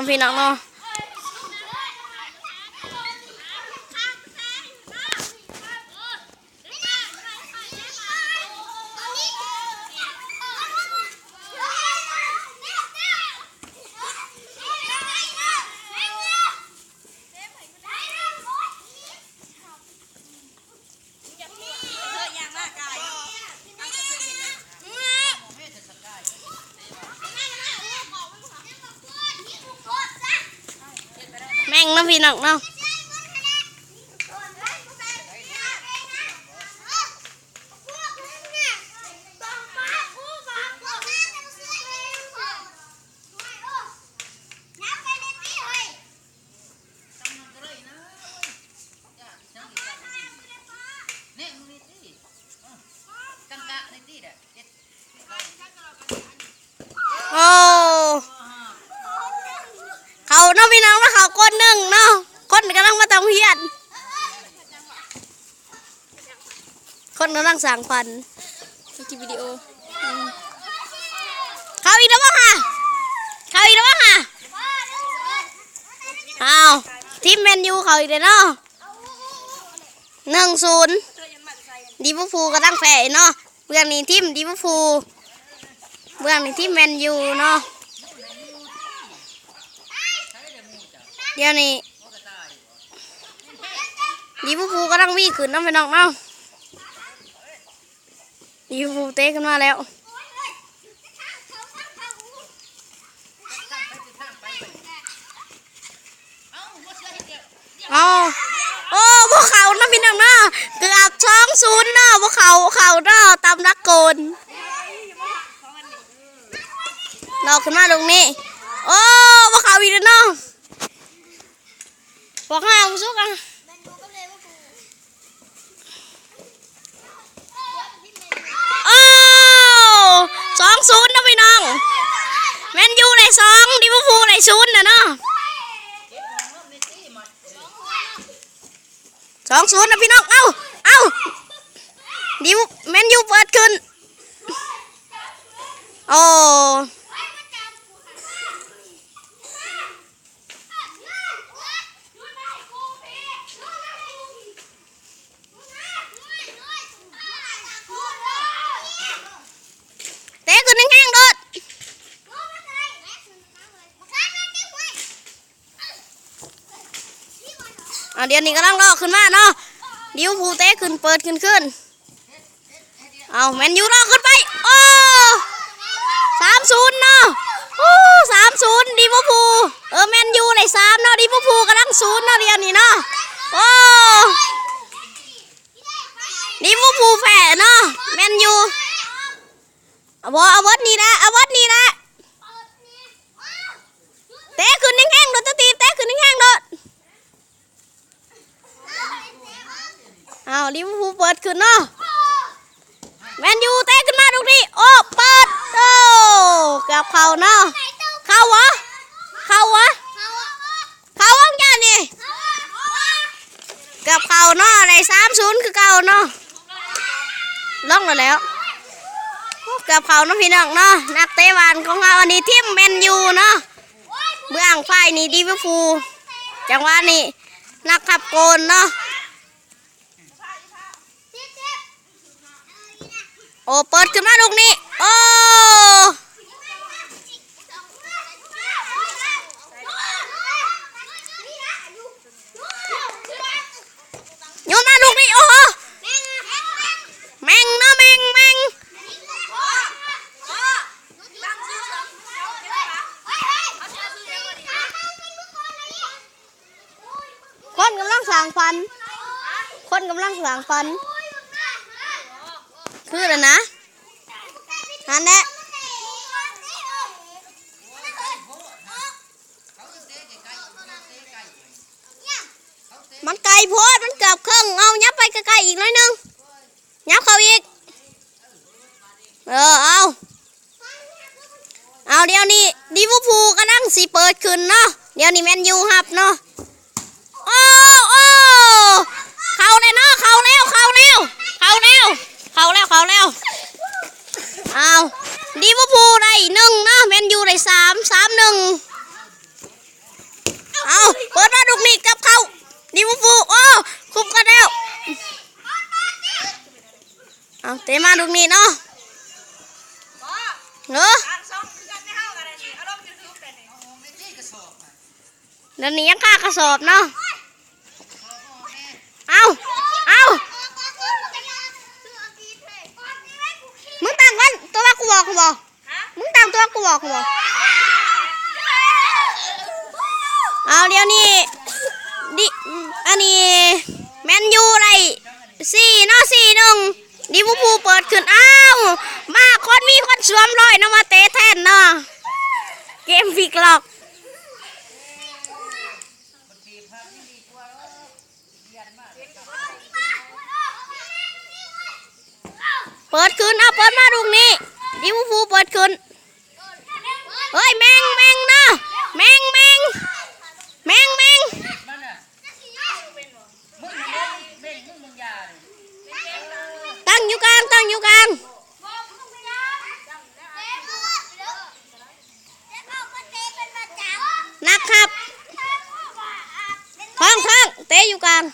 ພີ່ນ້ອງເນາະ. ແມ່ງເນາະ ພີ່ນ້ອງເນາະ. ໂອ້ ເຂົ້າເນາະ ພີ່ນ້ອງເນາະ, ເຂົ້າກ້ອນໜຶ່ງເນາະ, ຄົນກຳລັງມາແຕ່ໂຮງຮຽນ. ຄົນກຳລັງສ້າງຂວັນ ເກັບວິດີໂອ. ເຂົ້າອີກແລ້ວບໍ່ຫາ? ເຂົ້າອີກແລ້ວບໍ່ຫາ? ອ້າວ ທີມແມນຢູເຂົ້າອີກແລ້ວເນາະ ໜຶ່ງສູນ. ລິເວີພູກຳລັງແພ້ເນາະ. ເບື້ອງນີ້ທີມລິເວີພູ ເບື້ອງນີ້ທີມແມນຢູເນາະ. ດຽວນີ້ລິເວີພູກຳລັງວີຂຶ້ນເນາະ ພີ່ນ້ອງເນາະ. ລິເວີພູເຕະຂຶ້ນມາແລ້ວ. ເອົາ ໂອ້ ບໍ່ເຂົ້າເນາະ ພີ່ນ້ອງເນາະ. ເກືອບສອງສູນເນາະ ບໍ່ເຂົ້າ ເຂົ້າເນາະ ຕາມຫຼັກກົນ. ລອກຂຶ້ນມາລູກນີ້ ໂອ້ ບໍ່ເຂົ້າອີກແລ້ວເນາະ. ບອກໃຫ້ເອົາສຸກອ່ະ ໂອ້ ສອງສູນເນາະ ພີ່ນ້ອງ. ແມນຢູໄດ້ສອງ ລິເວີພູໄດ້ສູນນະເນາະ. ສອງສູນນະ ພີ່ນ້ອງ. ເອົ້າ ເອົ້າ ລິວ ແມນຢູເປີດຂຶ້ນ. ໂອ້ ເຕະຂຶ້ນແຮງໆໂລດ. ອ່າ ດຽວນີ້ກຳລັງລອກຂຶ້ນມາເນາະ ລິເວີພູເຕະຂຶ້ນ ເປີດຂຶ້ນຄືນ. ເອົາ ແມນຢູລອກຂຶ້ນໄປ ໂອ້ ສາມສູນເນາະ. ໂອ້ ສາມສູນ ລິເວີພູ ເອີ ແມນຢູໄດ້ສາມເນາະ ລິເວີພູກຳລັງສູນເນາະ ດຽວນີ້ເນາະ. ໂອ້ ລິເວີພູແພ້ເນາະ ແມນຢູ. ເອົາບໍ່ ເອົາເບິດນີ້ລະ ເອົາເບິດນີ້ລະ. ເຕະຂຶ້ນແຮງໆໂລດ ຕະຕີບ ເຕະຂຶ້ນແຮງໆໂລດ. ເອົາ ລິເວີພູເປີດຂຶ້ນເນາະ ແມນຢູເຕະຂຶ້ນມາລູກນີ້ ໂອ້ ເປີດ ໂອ້ ເກືອບເຂົ້າເນາະ. ເຂົ້າຫວາ ເຂົ້າຫວາ ເຂົ້າຫວາ ເຈົ້ານີ້ ເກືອບເຂົ້າເນາະ ໄດ້ສາມສູນຄືເກົ່າເນາະ. ລົງແລ້ວ ແລ້ວ ໂອ້ ເກືອບເຂົ້າເນາະ ພີ່ນ້ອງເນາະ. ນັກເຕະບານຂອງເຮົາ ອັນນີ້ທີມແມນຢູເນາະ ເບື້ອງຝ່າຍນີ້ລິເວີພູ. ຈັງຫວະນີ້ນັກຂັບໂກນເນາະ ໂອ້ ເປີດຂຶ້ນມາລູກນີ້ ໂອ້ ໂຍນມາລູກນີ້ ໂອ້ໂຫ ແມ່ງເນາະ ແມ່ງ ແມ່ງ. ຄົນກຳລັງສ້າງຂວັນ ຄົນກຳລັງສ້າງຂວັນ ຄືແລ້ວນະ ຫັ້ນແຫຼະ. ມັນໄກໂພດ ມັນເກືອບເຄິ່ງ. ເອົາ ຫຍັບໄປໃກ້ໆອີກໜ້ອຍໜຶ່ງ ຫຍັບເຂົ້າອີກ ເອີ ເອົາ ເອົາ ດຽວນີ້ລິເວີພູກຳລັງຊິເປີດຂຶ້ນເນາະ ດຽວນີ້ແມນຢູຮັບເນາະ. ໂອ້ ໂອ້ ເຂົ້າແລ້ວເນາະ ເຂົ້າແລ້ວ ເຂົ້າແລ້ວ ເຂົ້າແລ້ວ ເຂົ້າແລ້ວ ເຂົ້າແລ້ວ. ເອົາ ລິເວີພູໄດ້ໜຶ່ງເນາະ ແມນຢູໄດ້ສາມ ສາມໜຶ່ງ. ນີ້ກັບເຂົ້າ ລິເວີພູ ໂອ້ ຄຸມກັນແລ້ວ ເອົາ ເຕະມາລູກນີ້ເນາະ ເອີ ດຽວນີ້ຍັງຄາກະສອບເນາະ ເອົາ ເອົາ ມຶງຕັ້ງກ່ອນ ຕົວະກູບອກ ກູບອກ ມຶງຕັ້ງຕົວະກູບອກ ກູບອກ ເອົາ ດຽວນີ້ ດິ ອັນນີ້ ແມນຢູໄດ້ສີ່ເນາະ ສີ່ໜຶ່ງ ລິເວີພູເປີດຂຶ້ນ ອ້າວ ມາຄົນມີຄົນສວມຮ້ອຍເນາະ ມາເຕະແທນເນາະ ເກມພລິກລັອກ ເປີດຂຶ້ນ ເອົາ ເປີດມາລູກນີ້ ລິເວີພູເປີດຂຶ້ນ ເຮີ້ຍ ແມງ ແມງເນາະ ແມງ ແມງ ແມງ ແມງ ຕັ້ງຢູ່ກາງ ຕັ້ງຢູ່ກາງ ນັກຂັບ ທ້ອງ ທ້ອງ ເຕະຢູ່ກາງ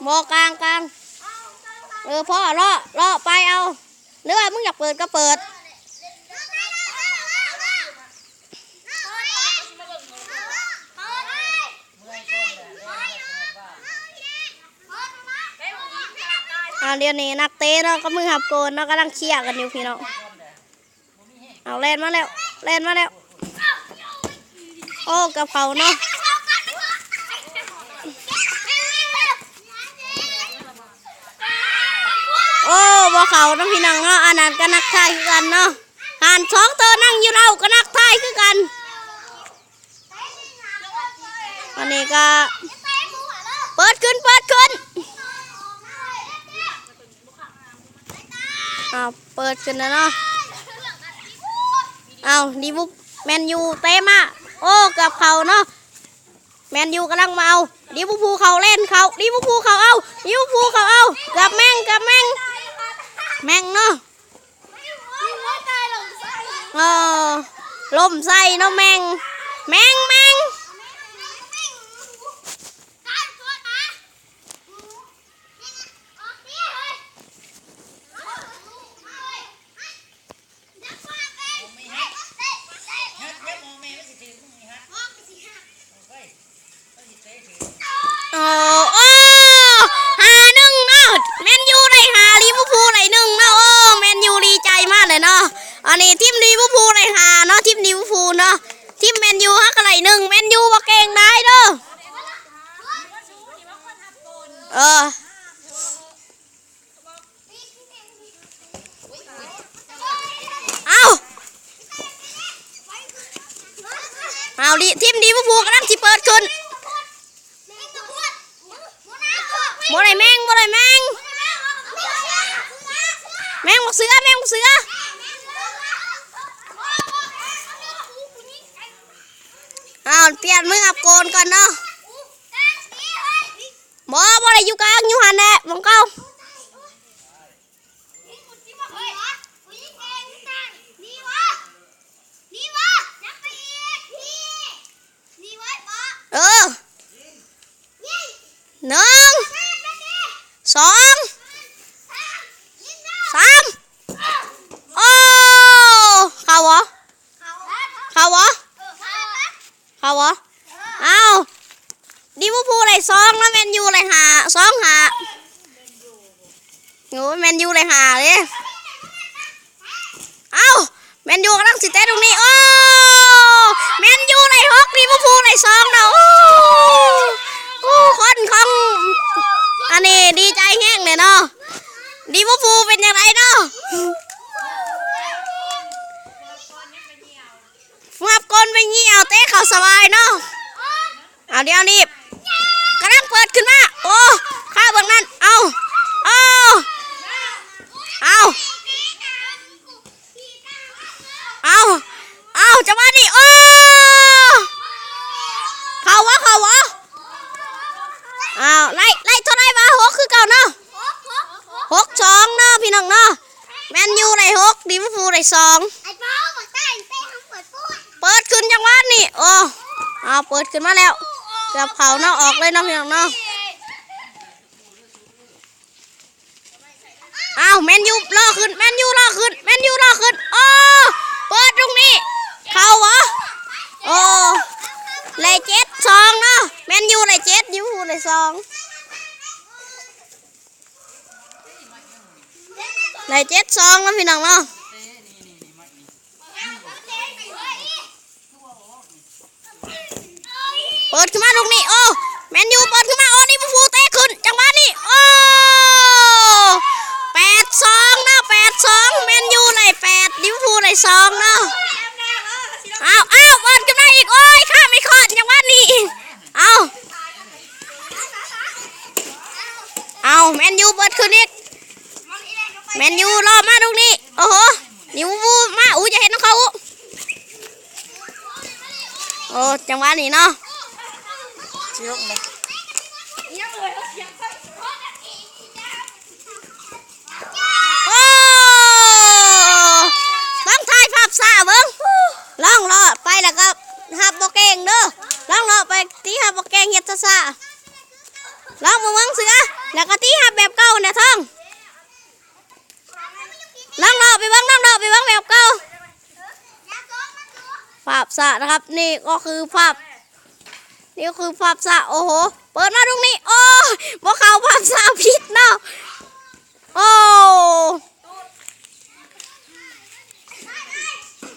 ບໍ່ ກາງ ກາງ ເອີ ພໍ ເລາະ ເລາະໄປເອົາ ຫຼືວ່າມຶງຢາກເປີດກໍເປີດ ອ່າ ດຽວນີ້ນັກເຕະເນາະ ກັບມືຮັບໂກນເນາະ ກຳລັງເຄຍກັນຢູ່ພີ່ນ້ອງ ເອົາ ແລ່ນມາແລ້ວ ແລ່ນມາແລ້ວ ໂອ້ ກັບເຂົ້າເນາະ ໂອ້ ບໍ່ເຂົ້າເນາະພີ່ນ້ອງເນາະ ອັນນັ້ນກໍນັກຖ່າຍຄືກັນເນາະ ຫັ້ນສອງໂຕນັ່ງຢູ່ເລົາກໍນັກຖ່າຍຄືກັນ ອັນນີ້ກໍເປີດຂຶ້ນ ເປີດຂຶ້ນ ອ້າວ ເປີດຂຶ້ນແລ້ວເນາະ ອ້າວ ລິເວີ ແມນຢູເຕະມາ ໂອ້ ເກືອບເຂົ້າເນາະ ແມນຢູກຳລັງມາເອົາ ລິເວີພູເຂົ້າ ແລ່ນເຂົ້າ ລິເວີພູເຂົ້າເອົາ ລິເວີພູເຂົ້າເອົາ ເກືອບແມ່ງ ເກືອບແມ່ງ ແມ່ງເນາະ ເອີ ລົ້ມໃສ່ເນາະ ແມ່ງ ແມ່ງ ແມ່ງ. ໂອ້ ໂອ້ ຫ້າໜຶ່ງເນາະ ແມນຢູໄດ້ຫ້າ ລິເວີພູໄດ້ໜຶ່ງເນາະ ໂອ້ ແມນຢູດີໃຈມາກເລີຍເນາະ ອັນນີ້ທີມລິເວີພູໄດ້ຫ້າເນາະ ທີມລິເວີພູເນາະ ທີມແມນຢູເຮົາກໍໄດ້ໜຶ່ງ ແມນຢູບໍ່ເກັ່ງຫຼາຍເດີ ເອີ. ເອົາ ເອົາ ລິ ທີມລິເວີພູກຳລັງຊິເປີດຂຶ້ນ ບໍ່ໄດ້ແມ່ງ ບໍ່ໄດ້ແມ່ງ ແມ່ງບັກເສືອ ແມ່ງບັກເສືອ ເອົາ ປ່ຽນມືຮັບໂກນກ່ອນເນາະ. ບໍ່ ບໍ່ໄດ້ຢູ່ກາງ ຢູ່ຫັ້ນແຫຼະ ໝ່ອງເກົ່າ. ເອີ ໜຶ່ງ ສອງ ສາມ ໂອ້ ເຂົ້າບໍ່? ເຂົ້າບໍ່? ເຂົ້າບໍ່? ເອົ້າ ລິເວີພູໄດ້ສອງ ແລ້ວແມນຢູໄດ້ຫ້າ ສອງຫ້າ ໂອ້ຍ ແມນຢູໄດ້ຫ້າເດ້. ເອົ້າ ແມນຢູກຳລັງຊິເຕະລູກນີ້ ໂອ້ ແມນຢູໄດ້ຫົກ ລິເວີພູໄດ້ສອງເນາະ. ໂອ້ ໂອ້ ຄົນຂອງອັນນີ້ດີໃຈແຮງເດ້ເນາະ ລິເວີພູເປັນຈັ່ງໃດເນາະ? ຮັບໂກນໄປຍິງເອົາ ເຕະເຂົ້າສະບາຍເນາະ. ເອົາ ດຽວນີ້ກຳລັງເປີດຂຶ້ນມາ ໂອ້ ຄາເບິ່ງນັ້ນ ເອົາ ເອົາ ເອົາ ເອົາ ເອົາ ຈັງຫວະນີ້ ໂອ້ ເຂົ້າບໍ່ ເຂົ້າບໍ່? ເອົາ ໄລ່ ໄລ່ເທົ່າໃດວະ? ຫົກຄືເກົ່າເນາະ ຫົກສອງເນາະ ພີ່ນ້ອງເນາະ. ແມນຢູໄດ້ຫົກ ລິເວີພູໄດ້ສອງ ເປີດຂຶ້ນຈັງຫວະນີ້ ໂອ້ ປີດຂຶ້ນມາແລ້ວ ເກືອບເຂົ້າເນາະ ອອກເລີຍເນາະ ພີ່ນ້ອງເນາະ. ອ້າວ ແມນຢູລໍຂຶ້ນ ແມນຢູລໍຂຶ້ນ ແມນຢູລໍຂຶ້ນ ໂອ້ ເປີດລູກນີ້ ເຂົ້າບໍ່? ໂອ້ ໄດ້ເຈັດສອງເນາະ ແມນຢູໄດ້ເຈັດ ລິເວອຣ໌ພູລໄດ້ສອງ ໄດ້ເຈັດສອງເນາະ ພີ່ນ້ອງເນາະ. ເປີດຂຶ້ນມາລູກນີ້ ໂອ້ ແມນຢູເປີດຂຶ້ນມາ ໂອ້ ລິເວອຣ໌ພູເຕະຂຶ້ນ ຈັງຫວະນີ້ ໂອ້ ແປດສອງເນາະ ແປດສອງ ແມນຢູໄດ້ແປດ ລິເວອຣ໌ພູໄດ້ສອງເນາະ. ອ້າວ ອ້າວ ເປີດຂຶ້ນມາອີກ ໂອ້ຍ ຂ້າມໄປຄອດ ຈັງຫວະນີ້ ເອົາ ເອົາ ແມນຢູເປີດຂຶ້ນອີກ ແມນຢູລໍມາລູກນີ້ ໂອ້ໂຫ ລິເວອຣ໌ພູມາ ອູ ຢ່າເຮັດນຳເຂົາ ອູ ໂອ້ ຈັງຫວະນີ້ເນາະ ຊິລົງເລີຍ ໂອ້ ເບິ່ງ ຖ່າຍພາບຊ້າເບິ່ງ ລອງເລາະໄປແລ້ວກໍຮັບບໍ່ເກັ່ງເດີ ລອງເລາະໄປ ຕີຮັບບໍ່ເກັ່ງ ເຮັດຊ້າໆ ລອງເບິ່ງເສືອ ແລ້ວກໍຕີຮັບແບບເກົ່ານະທອງ ລອງເລາະໄປເບິ່ງ ລອງເລາະໄປເບິ່ງແບບເກົ່າ ພາບຊ້ານະຄັບ ນີ້ກໍຄືພາບ ນີ້ກໍຄືພາບຊ້າ ໂອ້ໂຫ ເປີດມາລູກນີ້ ໂອ້ ບໍ່ເຂົ້າ ພາບຊ້າຜິດເນາະ ໂອ້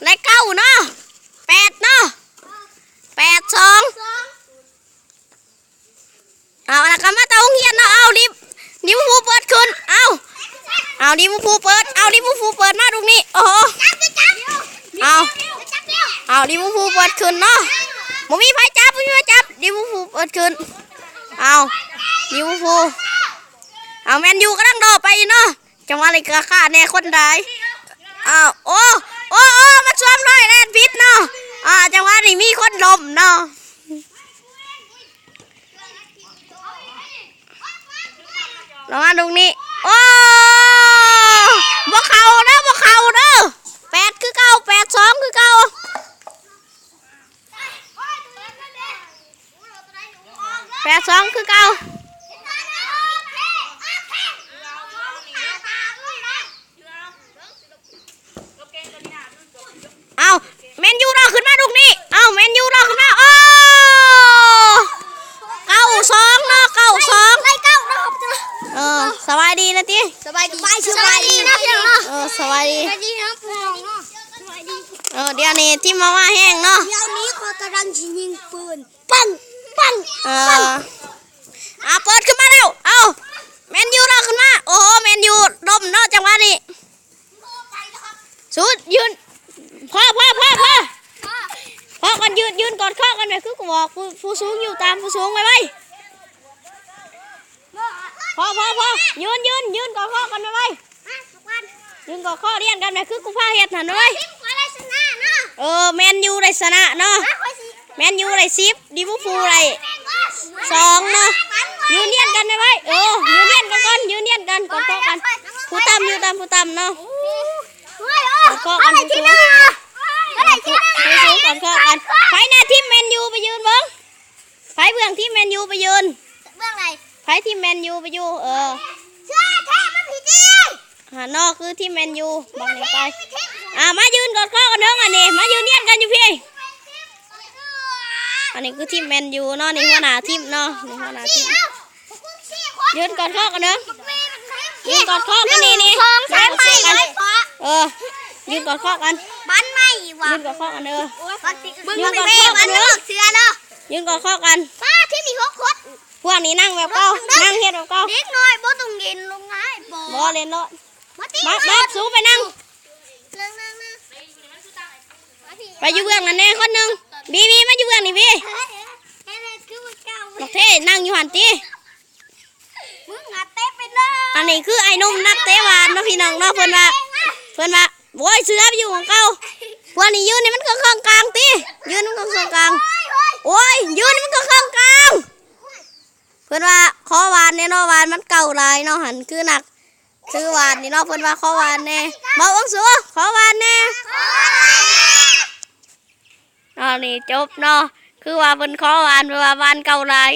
ໄດ້ເກົ້າເນາະ ແປດເນາະ ແປດສອງ. ເອົາ ແລ້ວກໍມາແຕ່ໂຮງຮຽນເນາະ ເອົາ ລິ ລິເວອຣ໌ພູເປີດຂຶ້ນ ເອົາ ເອົາ ລິເວອຣ໌ພູເປີດ ເອົາ ລິເວອຣ໌ພູເປີດມາລູກນີ້ ໂອ້ໂຫ ເອົາ ເອົາ ລິເວອຣ໌ພູເປີດຂຶ້ນເນາະ ບໍ່ມີໃຜຈັບ ບໍ່ມີໃຜຈັບ ລິເວອຣ໌ພູເປີດຂຶ້ນ ເອົາ ລິເວອຣ໌ພູ ເອົາ ແມນຢູກຳລັງເລາະໄປເນາະ ຈັງຫວະນີ້ກໍຂ້າແນ່ຄົນຫຼາຍ ອ້າວ ໂອ້ ໂອ້ ໂອ້ ມາຊວມນ້ອຍແລ່ນຜິດເນາະ ອ່າ ຈັງຫວະນີ້ມີຄົນລົ້ມເນາະ ລະວັງລູກນີ້ ໂອ້ ບໍ່ເຂົ້າເດີ ບໍ່ເຂົ້າເດີ ແປດຄືເກົ່າ ແປດສອງຄືເກົ່າ ແປດສອງຄືເກົ່າ ເອົາ ແມນຢູລໍຂຶ້ນມາລູກນີ້ ເອົາ ແມນຢູລໍຂຶ້ນມາ ໂອ້ ເກົ້າສອງເນາະ ເກົ້າສອງ ໄດ້ເກົ້າເນາະ ເອີ ສະບາຍດີນະຕິ ສະບາຍດີ ສະບາຍດີນະພີ່ນ້ອງເນາະ ເອີ ສະບາຍດີ ສະບາຍດີເນາະ ເອີ ດຽວນີ້ທີມມາມ່າແຮງເນາະ ດຽວນີ້ຂ້ອຍກຳລັງຊິຍິງປືນ ປັງ ປັງ ເອີ ເອົາ ເປີດຂຶ້ນມາແລ້ວ ເອົາ ແມນຢູລໍຂຶ້ນມາ ໂອ້ໂຫ ແມນຢູລົ້ມເນາະ ຈັງຫວະນີ້ ສູດ ຢືນ ພໍ ພໍ ພໍ ພໍ ພໍກ່ອນ ຢືນ ຢືນກອດຄໍກັນແບບຄືກູບອກ ຜູ້ ຜູ້ສູງຢູ່ຕາມຜູ້ສູງ ໄວໆ ພໍ ພໍ ພໍ ຢືນ ຢືນ ຢືນກອດຄໍກັນໄວໆ ຢືນກອດຄໍລຽນກັນແບບຄືກູພາເຮັດຫັ້ນເວີຍ ເອີ ແມນຢູໄດ້ຊະນະເນາະ ແມນຢູໄດ້ສິບ ລິເວອຣ໌ພູໄດ້ສອງເນາະ ຢືນລຽນກັນໄວ້ ເອີ ຢືນລຽນກັນກ່ອນ ຢືນລຽນກັນ ກອດຄໍກັນ ຜູ້ຕ່ຳຢູ່ຕ່ຳ ຜູ້ຕ່ຳເນາະ ກອດຄໍກັນ ຜູ້ສູງ ຜູ້ສູງກອດຄໍກັນ ໃຜແນ່ທີມແມນຢູໄປຢືນເບິ່ງ ໃຜເບື້ອງທີມແມນຢູໄປຢືນ ເບື້ອງໃດ ໃຜທີມແມນຢູໄປຢູ່ ເອີ ເສືອແທ້ມາພີ້ຕິ ຫັ້ນເນາະ ຄືທີມແມນຢູ ບັກນີ້ໄປ ອ່າ ມາຢືນກອດຄໍກັນເດີ ອັນນີ້ ມາຢືນລຽນກັນຢູ່ພີ້ ອັນນີ້ຄືທີມແມນຢູເນາະ ນີ້ຫົວໜ້າທີມເນາະ ນີ້ຫົວໜ້າທີມ ຢືນກອດຄໍກັນເດີ ຢືນກອດຄໍກັນ ນີ້ ນີ້ ສອງ ສາມ ສີ່ ເອີ ຢືນກອດຄໍກັນ ບ້ານໃໝ່ຫວາ ຢືນກອດຄໍກັນເດີ ເບິ່ງ ຢືນກອດຄໍກັນເດີ ເບິ່ງເສືອເດີ ຢືນກອດຄໍກັນ ປ້າ ທີມມີຫົກຄົນ ພວກນີ້ນັ່ງແບບເກົ່າ ນັ່ງເຮັດແບບເກົ່າ ເດັກນ້ອຍບໍ່ຕ້ອງຫຼິ້ນລົງງ່າຍບໍ່ ບໍ່ ຫຼິ້ນໂລດ ມາຕິ ມາ ມາ ສູໄປນັ່ງ ນັ່ງ ນັ່ງ ນັ່ງ ໄປຢູ່ເບື້ອງນັ້ນແນ່ຄົນໜຶ່ງ ບີ ບີ ມາຢູ່ເບື້ອງນີ້ບີ ບັກເທ ນັ່ງຢູ່ຫັ້ນຕິ ມຶງອະເຕະໄປເລີຍ ອັນນີ້ຄືໄອ້ໜຸ່ມນັກເຕະບານເນາະ ພີ່ນ້ອງເນາະ ເພິ່ນວ່າ ເພິ່ນວ່າ ໂອ້ຍ ເສືອໄປຢູ່ຂອງເກົ່າ ພວກນີ້ຢືນໃຫ້ມັນເຄິ່ງໆກາງຕິ ຢືນໃຫ້ມັນເຄິ່ງໆກາງ ໂອ້ຍ ຢືນໃຫ້ມັນເຄິ່ງໆກາງ ເພິ່ນວ່າຂໍຫວານແດ່ເນາະ ຫວານມັນເກົ່າຫຼາຍເນາະ ຫັ້ນຄືນັກ ຄືຫວານນີ້ເນາະ ເພິ່ນວ່າຂໍຫວານແດ່ ເວົ້າເບິ່ງສູ ຂໍຫວານແດ່ ເອົານີ້ຈົບເນາະ ຄືວ່າເພິ່ນຂໍຫວ່ານ ເພາະວ່າຫວ່ານເກົ່າຫຼາຍ.